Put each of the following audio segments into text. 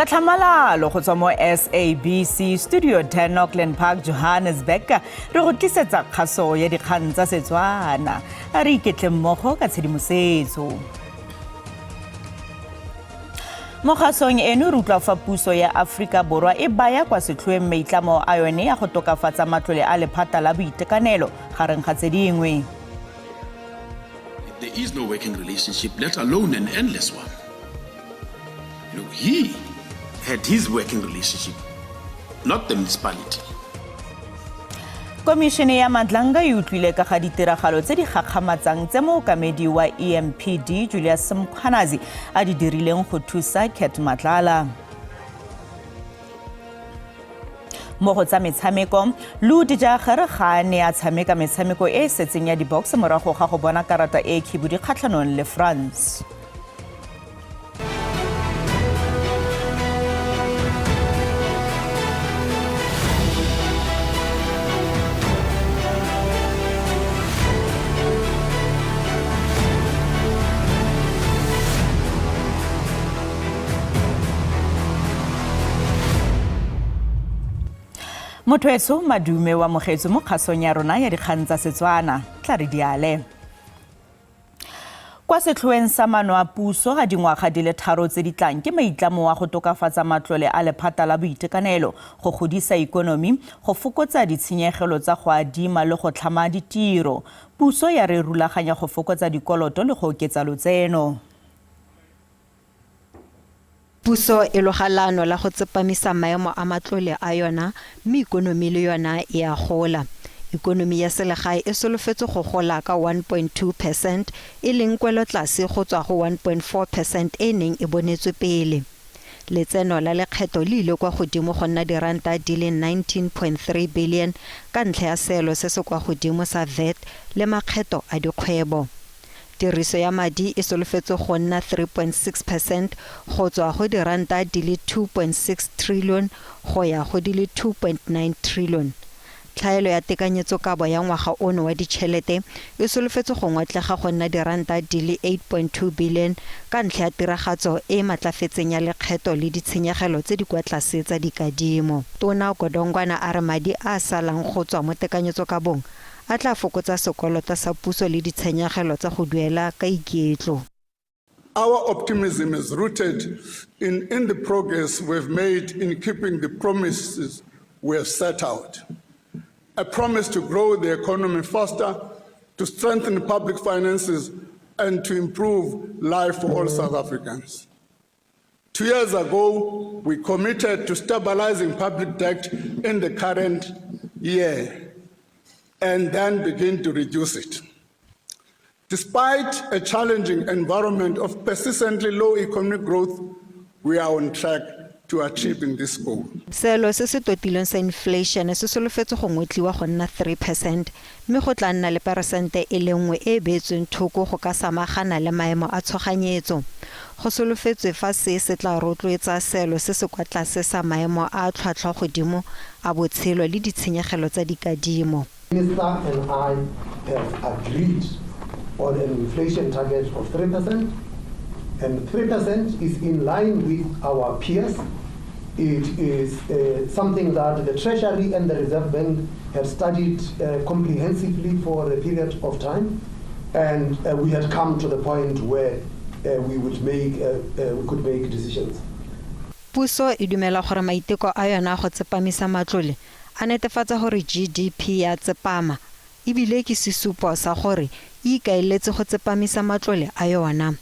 Ka tlhamalalo go tswa mo SABC Studio 10 Auckland Park, Johannesburg, re go tlisetsa kgaso ya dikgang tsa Setswana. A re iketle mmogo ka tshedimosetso. Mo kgasong eno re utlwa fa puso ya Aforika Borwa e baya kwa setlhoeng maitlamo a yone ya go tokafatsa matlole a lephata la boitekanelo gareng ga tse dingwe. There is no working relationship, let alone an endless one. You know, he had his working relationship, not the municipality. Komišene ya Madlanga e utlwile ka ga ditiragalo tse di gakgamatsang tse mookamedi wa EMPD Julius Mkhwanazi a di dirileng go thusa Cat Matlala. Mo go tsa metshameko, Lou de Jager ga a ne a tshameka metshameko e e setseng ya di-box morago ga go bona karata e khibidu kgatlhanong le France. Motho eso madume wa mogetso mo kgasong ya rona ya dikgang tsa Setswana. Tla re diale. Kwa setlhoeng sa maano a puso a dingwaga di le tharo tse di tlang ke maitlamo a go tokafatsa matlole a lephata la boitekanelo, go godisa ikonomi, go fokotsa ditshenyegelo tsa go adima le go tlhama ditiro. Puso ya re rulaganya go fokotsa dikoloto le go oketsa lotseno. Puso e loga leano la go tsepamisa maemo a matlole a yona mme ikonomi le yona e a gola. Ikonomi ya selegae e solofetswe go gola ka 1.2 percent, e leng kwelotlase go tswa go 1.4 percent e e neng e bonetswe pele. Letseno la lekgetho le ile kwa godimo go nna diranta di le 19.3 billion ka ntlha ya seelo se se kwa godimo sa vat le makgetho a dikgwebo. Tiriso ya madi e solofetswe go nna 3.6 percent go tswa go diranta di le 2.6 trillion go ya go di le 2.9 trillion. Tlhaelo ya tekanyetsokabo ya ngwaga ono wa ditšhelete e solofetswe go ngotlega go nna diranta di le 8.2 billion ka ntlha ya tiragatso e e matlafetseng ya lekgetho le ditshenyegelo tse di kwa tlase tsa dikadimo. Tona Godongwana a re madi a a salang go tswa mo tekanyetsokabong a tla fokotsa sekoloto sa puso le ditshenyegelo tsa go duela ka iketlo. Our optimism is rooted in the progress we've made in keeping the promises we have set out. A promise to grow the economy faster, to strengthen public finances, and to improve life for all South Africans. 2 years ago, we committed to stabilizing public debt in the current year and then begin to reduce it. Despite a challenging environment of persistently low economic growth, we are on track to achieving this goal. Seelo se se totilweng sa infleišene se solofetswe go ngotliwa go nna 3 percent mme go tla nna le peresente e le nngwe e e beetsweng thoko go ka samagana le maemo a tshoganyetso. Go solofetswe fa se se tla rotloetsa seelo se se kwa tlase sa maemo a a tlhwatlhwa godimo a botshelo le ditshenyegelo tsa dikadimo. Minister and I have agreed on an inflation target of 3%, and 3% is in line with our peers. It is something that the Treasury and the Reserve Bank have studied comprehensively for a period of time, and we had come to the point where we could make decisions. Puso e dumela gore maiteko a yona a go tsepamisa matlole a netefatsa gore GDP ya tsepama e bile ke sesupo sa gore e ikaeletse go tsepamisa matlole a yona.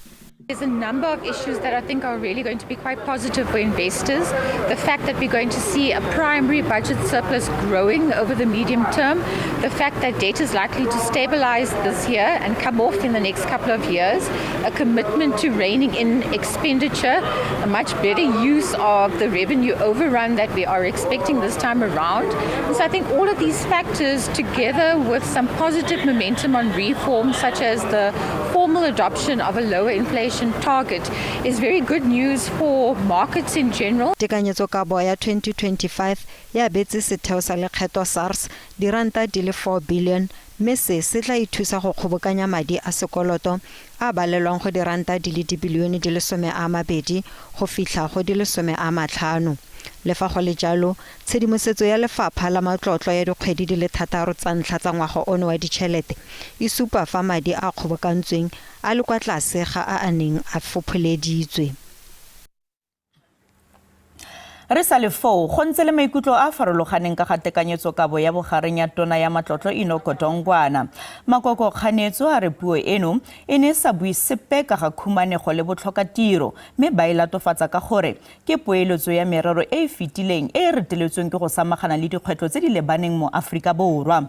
There's a number of issues that I think are really going to be quite positive for investors. The fact that we're going to see a primary budget surplus growing over the medium term, the fact that debt is likely to stabilize this year and come off in the next couple of years, a commitment to reining in expenditure, a much better use of the revenue overrun that we are expecting this time around. And so I think all of these factors, together with some positive momentum on reforms such as the formal adoption of a lower inflation target is very good news for markets in general. Tekanyetsokabo ya 2025 e abetse setheo sa lekgetho SARS diranta di le 4 billion mme se se tla e thusa go kgobokanya madi a sekoloto a balelwang go diranta di le dibilione di le 20 go fitlha go di le 50. Le fa go le jalo, tshedimosetso ya lefapha la matlotlo ya dikgwedi di le thataro tsa ntlha tsa ngwaga ono wa ditšhelete e supa fa madi a kgobokantsweng a le kwa tlase ga a a neng a fopholeditswe. Re sa le foo, go ntse le maikutlo a a farologaneng ka ga tekanyetsokabo ya bogareng ya tona ya matlotlo Enoch Godongwana. Makoko kganetso a re puo eno e ne e sa bue sepe ka ga khumanego le botlhokatiro, mme ba e latofatsa ka gore ke poeletso ya merero e e fetileng e e reteletsweng ke go samagana le dikgwetlho tse di lebaneng mo Aforika Borwa.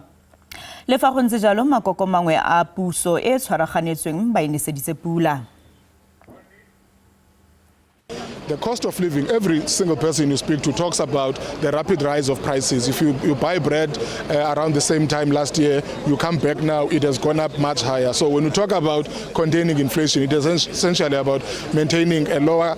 Le fa go ntse jalo, makoko mangwe a puso e e tshwaraganetsweng ba e neseditse pula. The cost of living, every single person you speak to talks about the rapid rise of prices. If you buy bread around the same time last year, you come back now, it has gone up much higher. So when we talk about containing inflation, it is essentially about maintaining a lower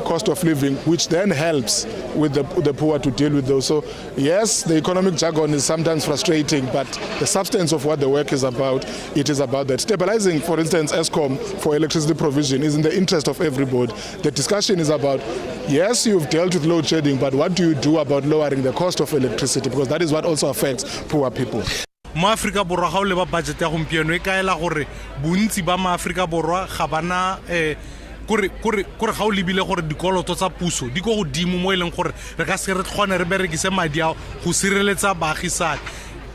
cost of living, which then helps with the poor to deal with those. So yes, the economic jargon is sometimes frustrating, but the substance of what the work is about, it is about that. Stabilizing, for instance, Eskom for electricity provision is in the interest of everybody. The discussion is about, yes, you've dealt with load shedding, but what do you do about lowering the cost of electricity? Because that is what also affects poor people. Mo Aforika Borwa, ga o leba budget ya gompieno, e kaela gore bontsi ba maaforika Borwa ga bana kore ga o lebile gore dikoloto tsa puso di ko godimo mo e leng gore re ka se re kgone re berekise madi ao go sireletsa baagisane.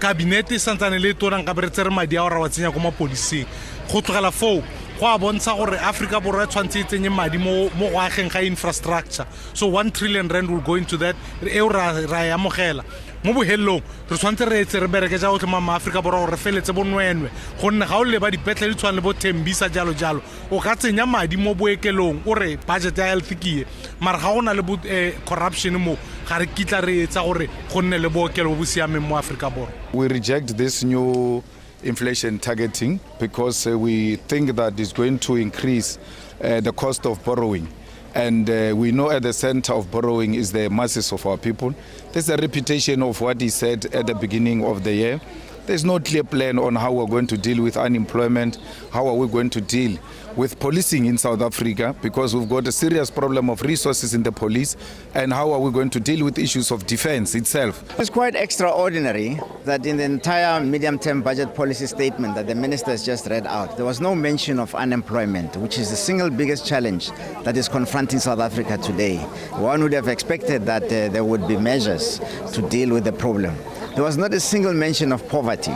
Kabinete e santsane le e tonang ka be re tsere madi ao ra wa tsenya ko mapoliseng. Go tlogela foo go a bontsha gore Aforika Borwa e tshwanetse e tsenye madi mo go ageng ga infrastructure, so R1 trillion will go into that. Eo ra e amogela. Mo bohelelong re tshwanetse re etse re bereke ja otlhe mo maaforika Borwa gore re feletse bonwenwe, gonne ga o leba dipetlele di tshwana le bo Tembisa jalo jalo, o ka tsenya madi mo bookelong o re budget ya health ke e, mara ga go na le bo corruption mo, ga re kitla re etsa gore go nne le bookelo bo bo siameng mo Aforika Borwa. We reject this new inflation targeting because we think that it's going to increase the cost of borrowing. And we know at the center of borrowing is the masses of our people. There's a repetition of what he said at the beginning of the year. There's no clear plan on how we're going to deal with unemployment, how are we going to deal with policing in South Africa, because we've got a serious problem of resources in the police, and how are we going to deal with issues of defense itself. It's quite extraordinary that in the entire medium-term budget policy statement that the minister has just read out, there was no mention of unemployment, which is the single biggest challenge that is confronting South Africa today. One would have expected that there would be measures to deal with the problem. There was not a single mention of poverty.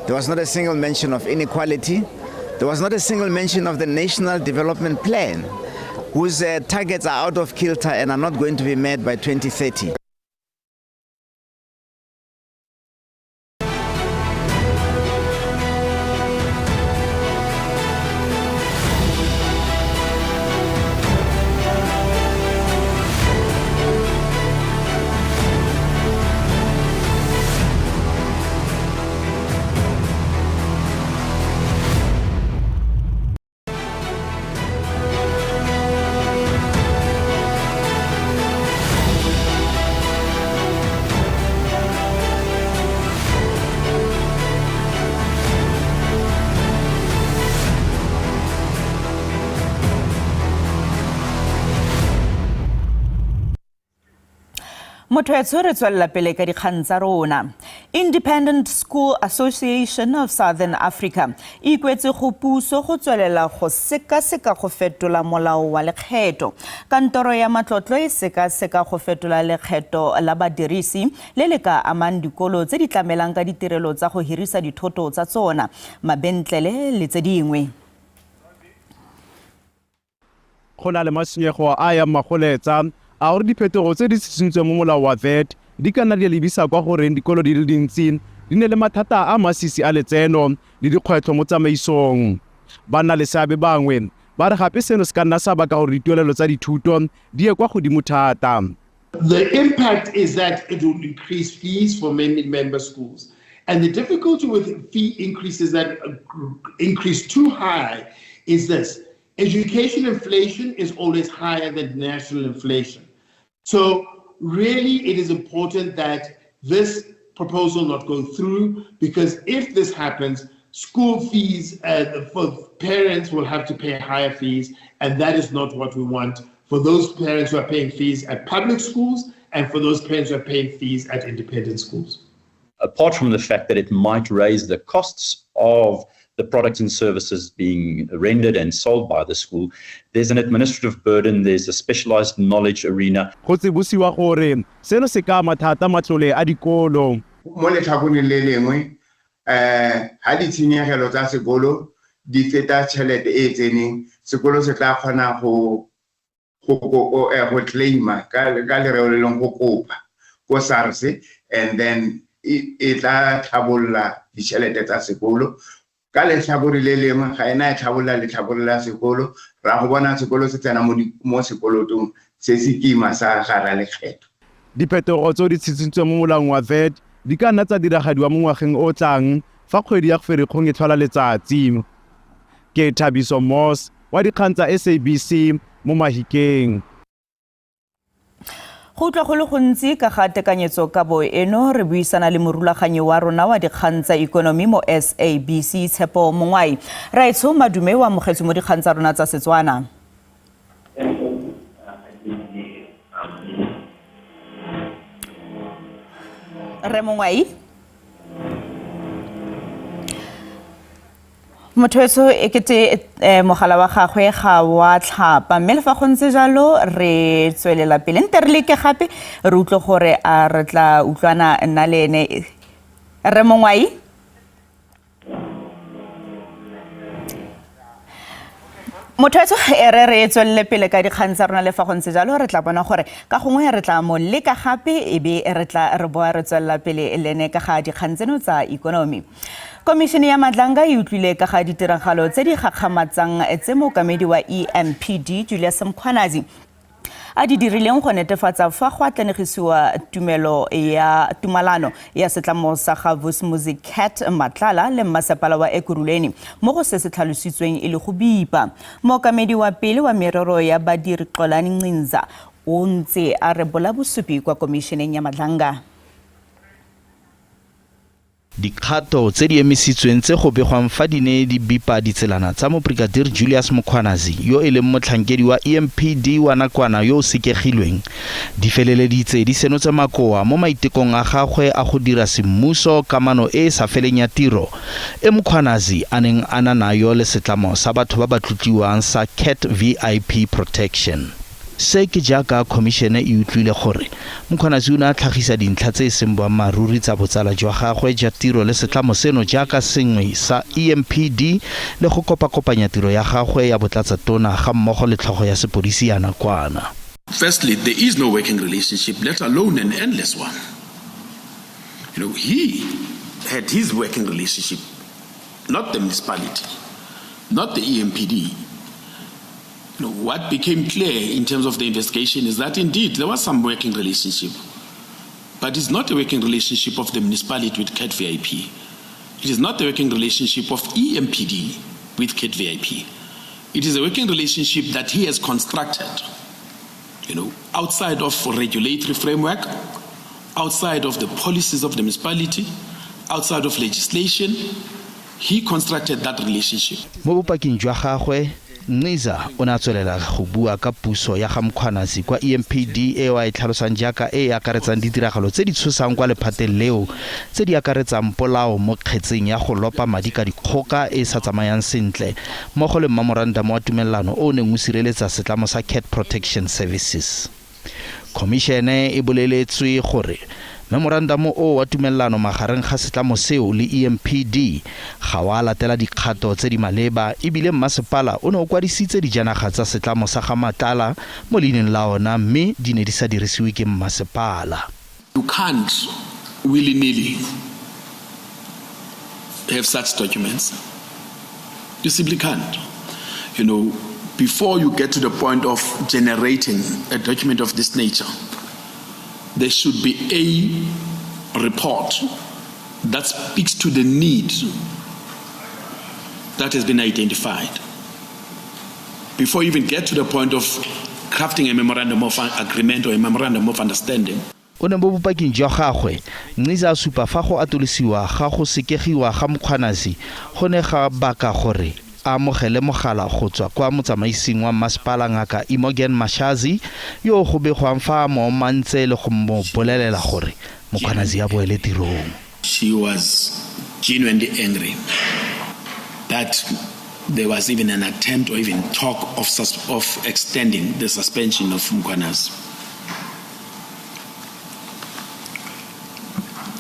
There was not a single mention of inequality. There was not a single mention of the National Development Plan, whose targets are out of kilter and are not going to be met by 2030. Motho etsho, re tswelela pele ka dikgang tsa rona. Independent School Association of Southern Africa e ikuetse go puso go tswelela go sekaseka go fetola molao wa lekgetho. Kantoro ya matlotlo e sekaseka go fetola lekgetho la badirisi le le ka amang dikolo tse di tlamelang ka ditirelo tsa go hirisa dithoto tsa tsona, mabentlele le tse dingwe. Go na le matshwenyego a yang magoletsa a gore diphetogo tse di tshitshintsweng mo molao wa VAT di ka nna di lebisa kwa goreng dikolo di le dintsi di ne le mathata a masisi a letseno le dikgwetlho mo tsamaisong. Ba nna le seabe bangwe ba re gape seno se ka nna sa baka gore dituelelo tsa dithuto di ye kwa godimo thata. The impact is that it will increase fees for many member schools. And the difficulty with fee increases that increase too high is this. Education inflation is always higher than national inflation. So really it is important that this proposal not go through, because if this happens, school fees for parents will have to pay higher fees, and that is not what we want for those parents who are paying fees at public schools and for those parents who are paying fees at independent schools. Apart from the fact that it might raise the costs of the products and services being rendered and sold by the school, there's an administrative burden, there's a specialized knowledge arena. Go tsibosiwa gore seno se ka ama thata matlole a dikolo. Mo letlhakoreng le lengwe, ha ditshenyegelo tsa sekolo di feta tšhelete e tseneng, sekolo se tla kgona go claima ka lereo le leng go kopa ko SARS, and then e tla tlhabolla ditšhelete tsa sekolo. Ka letlhakore le lengwe ga ena e tlhabolla letlhakore la sekolo, ra go bona sekolo se tsena mo sekolotong se se kima sa gara lekgetho. Diphetogo tseo di tshitshintsweng mo molaong wa VAT di ka nna tsa diragadiwa mo ngwageng o tlang fa kgwedi ya Ferikgong e tlhola letsatsi. Ke Thabiso Moss wa dikgang tsa SABC mo Mahikeng. Go utlwa go le gontsi ka ga tekanyetso kabo eno, re buisana le morulaganyi wa rona wa dikgang tsa ikonomi mo SABC, Tshepo Mongwai. Raetsho Madume o amogetswe mo dikgang tsa rona tsa Setswana. Re Mongwai. Motho etsho e kete mogala wa gagwe ga wa tlhapa, mme le fa go ntse jalo re tswelela pele nte re leke gape re utlwe gore a re tla utlwana nna le ene. Re Mongwai. Motho etsho e re tswelele pele ka dikgang tsa rona, le fa go ntse jalo re tla bona gore ka gongwe re tla mo leka gape e be re tla re boa re tswelela pele le ene ka ga dikgang tseno tsa ikonomi. Komišene ya Madlanga e utlwile ka ga ditiragalo tse di gakgamatsang tse mookamedi wa EMPD Julius Mkhwanazi a di dirileng go netefatsa fa go atlanegisiwa tumelo ya tumalano ya setlamo sa ga Vusimuzi Cat Matlala le mmasepala wa Ekurhuleni mo go se se tlhalositsweng e le go bipa. Mookamedi wa pele wa merero ya badiri Xolani Ncinza o ntse a rebola bosupi kwa komišeneng ya Madlanga. Dikgato tse di emisitsweng tse go begwang fa di ne di bipa ditselana tsa Mobrigadier Julius Mkhwanazi, yo e leng motlhankedi wa EMPD wa nakwana yo o sekegilweng, di feleleditse di senotse makoa mo maitekong a gagwe a go dira semmuso kamano e e sa feleng ya tiro e Mkhwanazi a neng a na nayo le setlamo sa batho ba ba tlotliwang sa Cat VIP Protection. Se ke jaaka khomišene e utlwile gore Mkhwanazi o ne a tlhagisa dintlha tse e seng boammaaruri tsa botsala jwa gagwe jwa tiro le setlamo seno jaaka sengwe sa EMPD le go kopakopanya tiro ya gagwe ya botlatsatona ga mmogo le tlhogo ya sepodisi ya nakwana. Firstly, there is no working relationship, let alone an endless one. You know, he had his working relationship, not the municipality, not the EMPD. You know, what became clear in terms of the investigation is that indeed there was some working relationship, but it's not a working relationship of the municipality with Cat VIP. It is not the working relationship of EMPD with Cat VIP. It is a working relationship that he has constructed, you know, outside of regulatory framework, outside of the policies of the municipality, outside of legislation. He constructed that relationship. Mo bopaking jwa gagwe, Nciza o ne a tswelela go bua ka puso ya ga Mkhwanazi kwa EMPD e a e tlhalosang jaaka e e akaretsang ditiragalo tse di tshosang kwa lephateng leo tse di akaretsang polao mo kgetseng ya go lopa madi ka dikgoka e e sa tsamayang sentle mmogo le mmamorandamo wa tumelelano o o neng o sireletsa setlamo sa Cat Protection Services. Khomišene e boleletswe gore memorandamo o wa tumelelano magareng ga setlamo seo le EMPD ga wa latela dikgato tse di maleba ebile mmasepala o ne o kwadisitse dijanaga tsa setlamo sa ga Matlala mo leineng la ona mme di ne di sa dirisiwe ke mmasepala. You can't willy-nilly have such documents. You simply can't. You know, before you get to the point of generating a document of this nature, there should be a report That speaks to the need that has been identified. Before you even get to the point of crafting a memorandum of agreement or a memorandum of understanding. O ne mo bopaking jwa gagwe Nciza a supa fa go atolosiwa ga go sekegiwa ga Mkhwanazi go ne ga baka gore a amogele mogala go tswa kwa motsamaising wa mmasepala Ngaka Imogen Mashazi yo go begwang fa a mo omantse le go mo bolelela gore Mkhwanazi a boele tirong. She was genuinely angry that there was even an attempt or even talk of extending the suspension of Mkhwanazi.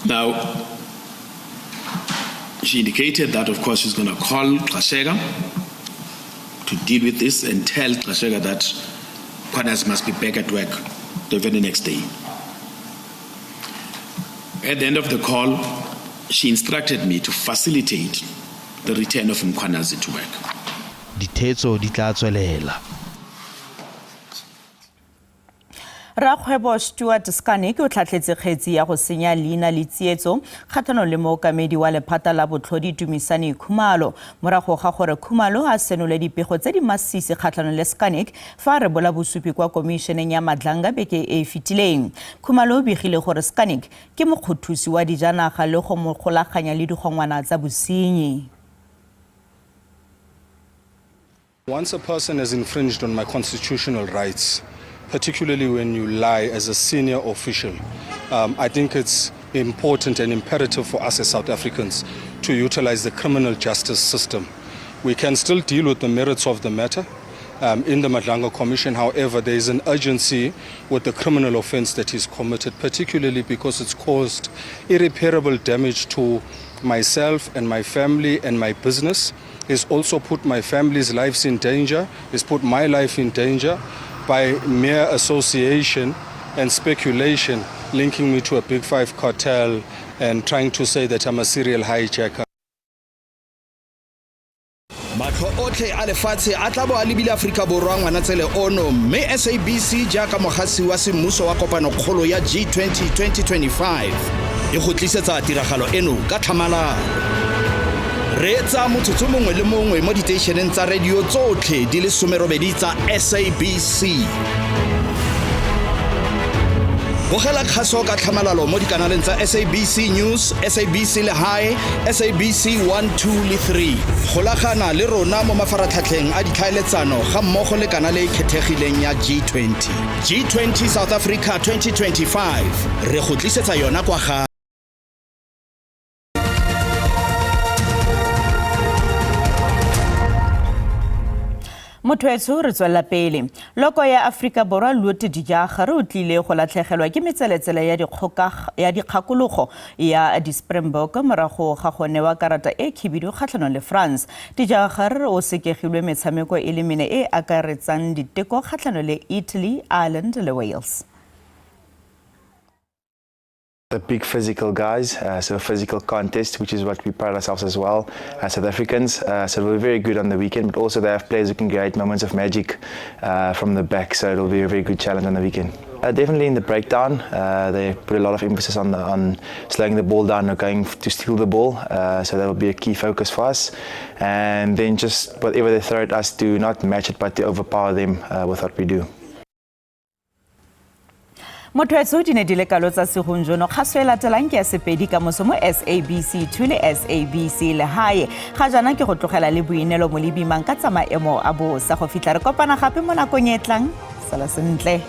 Now, she indicated that, of course, she's going to call Gxasheka to deal with this and tell Gxasheka that Mkhwanazi must be back at work the very next day. At the end of the call, she instructed me to facilitate the return of Mkhwanazi to work. Dithetso di tla tswelela. Rakgwebo Stuart Scarnick o tlhatlhetse kgetsi ya go senya leina le tsietso kgatlhanong le mookamedi wa lephata la botlhodi Dumisani Khumalo morago ga gore Khumalo a senole dipego tse di masisi kgatlhanong le Scarnick fa a rebola bosupi kwa komišeneng ya Madlanga beke e e fetileng. Khumalo o begile gore Scarnick ke mokgothusi wa dijanaga le go mo golaganya le digongwana tsa bosenyi. Once a person has infringed on my constitutional rights, particularly when you lie as a senior official, I think it's important and imperative for us as South Africans to utilize the criminal justice system. We can still deal with the merits of the matter in the Madlanga Commission. However, there is an urgency with the criminal offense that is committed, particularly because it's caused irreparable damage to myself and my family and my business. It's also put my family's lives in danger. It's put my life in danger by mere association and speculation linking me to a Big Five cartel and trying to say that I'm a serial hijacker. Matlho otlhe a lefatshe a tla bo a lebile Aforika Borwa Ngwanatsele ono, mme SABC jaaka mogasi wa semmuso wa kopanokgolo ya G20 2025 e go tlisetsa tiragalo eno ka tlhamalalo. Reetsa motsotso mongwe le mongwe mo diteišeneng tsa radio tsotlhe di le 18 tsa SABC. Bogela kgaso ka tlhamalalo mo dikanaleng tsa SABC News, SABC Lehae, SABC 1, 2 le 3. Golagana le rona mo mafaratlhatlheng a ditlhaeletsano ga mmogo le kanale e kgethegileng ya G20. G20 South Africa 2025, re go tlisetsa yona kwa gae. Motho etsho, re tswelela pele. Loko ya Aforika Borwa Lood de Jager o tlile go latlhegelwa ke metseletsele ya dikgakologo ya di-Springbok morago ga go newa karata e khibidu kgatlhanong le France. De Jager o sekegilwe metshameko e le mene e akaretsang diteko kgatlhanong le Italy, Ireland le Wales. The big physical guys, so a physical contest, which is what we pride ourselves as well as South Africans. So it'll be very good on the weekend, but also they have players who can create moments of magic from the back, so it'll be a very good challenge on the weekend. Definitely in the breakdown, they put a lot of emphasis on slowing the ball down or going to steal the ball, so that will be a key focus for us. And then just whatever they throw at us, to not match it, but to overpower them with what we do. Motho etsho, di ne di le kalo tsa segompieno. Kgaso e latelang ke ya Sepedi ka moso mo SABC 2 le SABC Lehae. Ga jaana ke go tlogela le Boinelo Molebimang ka tsa maemo a bosa. Go fitlha re kopana gape mo nakong e tlang, sala sentle.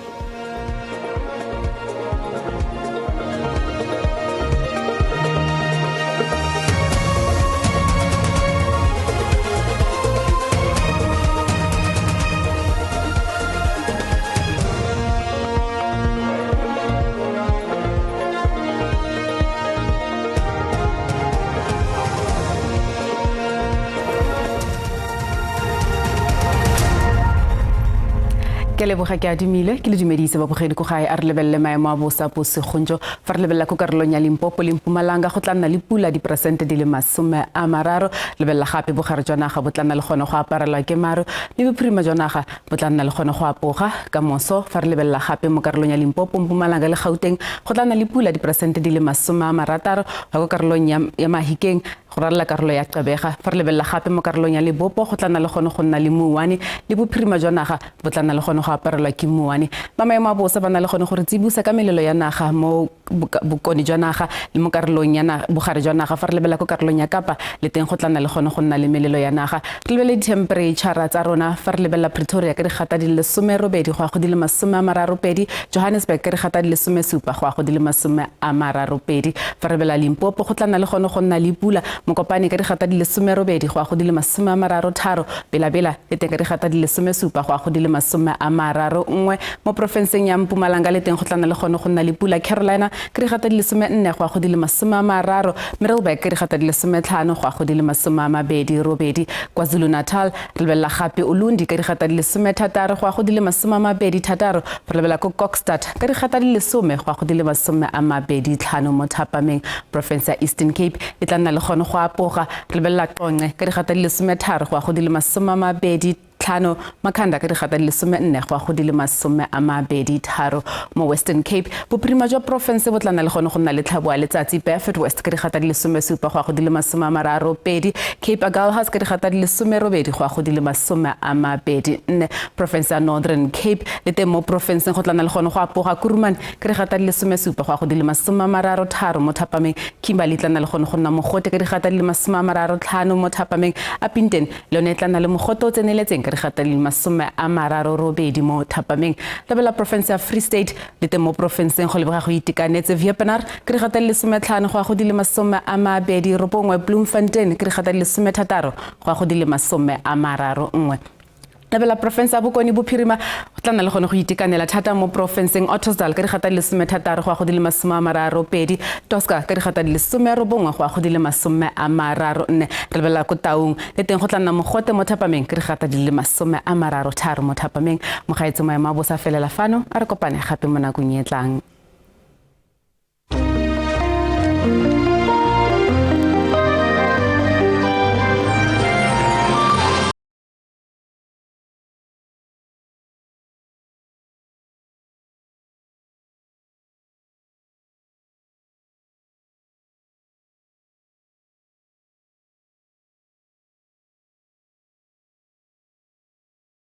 Ke leboga ke adimile ke le dumedise babogedi ko gae. A re lebelele maemo a bosa bosegonjo. Fa re lebelela ko karolong ya Limpopo le Mpumalanga, go tla nna le pula diperesente di le 30. Lebelela gape bogare jwa naga bo tla nna le gone go aparelwa ke maru, mme bophirima jwa naga bo tla nna le gone go apoga ka moso. Fa re lebelela gape mo karolong ya Limpopo, Mpumalanga le Gauteng, go tla nna le pula diperesente di le 60 go ya ko karolong ya Mahikeng go ralala karolo ya Gqeberha. Fa re lebelela gape mo karolong ya Lebopo, go tla nna le gone go nna le mouwane, le bophirima jwa naga bo tla nna le gone go aparelwa ke mouwane. Ba maemo a bosa ba na le gone go re tsibosa ka melelo ya naga mo bokone jwa naga le mo karolong ya bogare jwa naga. Fa re lebelela ko karolong ya Kapa, le teng go tla nna le gone go nna le melelo ya naga. Re lebelele di-temperature tsa rona. Fa re lebelela Pretoria ka digata di le 18 go ya go di le 32, Johannesburg ka digata di le 17 go ya go di le 32. Fa re lebelela Limpopo, go tla nna le gone go nna le pula. Mokopane ka digata di le 18 go ya go di le 33, Belabela le teng ka digata di le 17 go ya go di le 31. Mo porofenseng ya Mpumalanga le teng go tla nna le gone go nna le pula. Carolina ka digata di le 14 go ya go di le 30, Middelburg ka digata di le 15 go ya go di le 28. KwaZulu-Natal re lebelela gape Ulundi ka digata di le 16 go ya go di le 26. Re lebelela ko Kokstad ka digata di le 10 go ya go di le 25 mo thapameng. Porofense ya Eastern Cape e tla nna le gone go apoga. Re lebelela Qonce ka digata di le 13 go ya go di le 25, Makhanda ka digata di le 14 go ya go di le 23. Mo Western Cape, bophirima jwa porofense bo tla nna le gone go nna le tlhabo ya letsatsi. Beaufort West ka digata di le 17 go ya go di le 32, Cape Agulhas ka digata di le 18 go ya go di le 24. Porofense ya Northern Cape le teng mo porofenseng go tla nna le gone go apoga. Kuruman ka digata di le 17 go ya go di le 33 mo thapameng. Kimberley tla nna le gone go nna mogote ka digata di le 35 mo thapameng. Upington le yone e tla nna le mogote o tseneletseng ka digata di le 38 mo thapameng. Lebela porofense ya Free State, le teng mo porofenseng go lebega go itekanetse. Wepener ka digata di le 15 go ya go di le 29, Bloemfontein ka digata di le 16 go ya go di le 31. Lebela porofense ya Bokone Bophirima, go tla nna le gone go itekanela thata mo porofenseng. Ottosdal ka digata di le 16 go ya go di le 32, Tosca ka digata di le 19 go ya go di le 34. Re lebelela ko Taung, le teng go tla nna mogote mo thapameng ka digata di le 33 mo thapameng. Mogaetsi, maemo a bosa felela fano. A re kopane gape mo nakong e tlang.